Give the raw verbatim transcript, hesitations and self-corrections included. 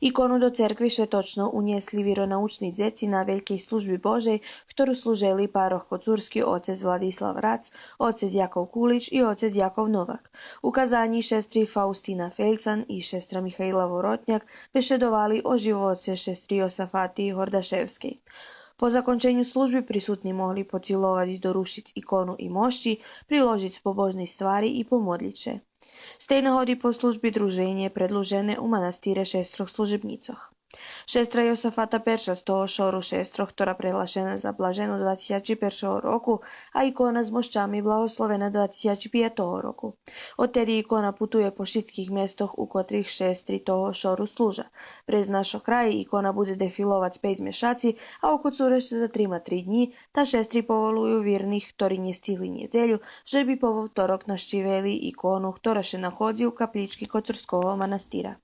Икону до церкви ше точно унєсли виронаучни дзеци на Велькей служби Божей, хтору служели парох коцурски оцец Владислав Рац, оцец Яков Кулич и оцец Яков Новак. Указанї шестри Фаустина Фельцан и шестра Михаила Воротняк бешедовали о живоце шестри Йосафати Гордашевскей. По законченю служби присутни могли поциловац и дорушиц икону и мощи, приложиц побожни ствари и помодлїц ше. З тей нагоди по служби друженє предлужене у манастире шестрох служебнїцох. Шестра Йосафата перша з того шору шестрох, хтора преглашена за блажену двацец першого року, а икона з мощами благословена двацец пятого року. Одтеди икона путує по шицких местох у котрих шестри того шору служа. През нашо краї икона будзе дефиловац пейц мешаци, а у Коцуре ше затрима три днї, та шестри поволую вирних, хтори нє стигли нєдзелю, же би по вовторок нащивели икону, хтора ше находзи у каплїчки Коцурского манастира.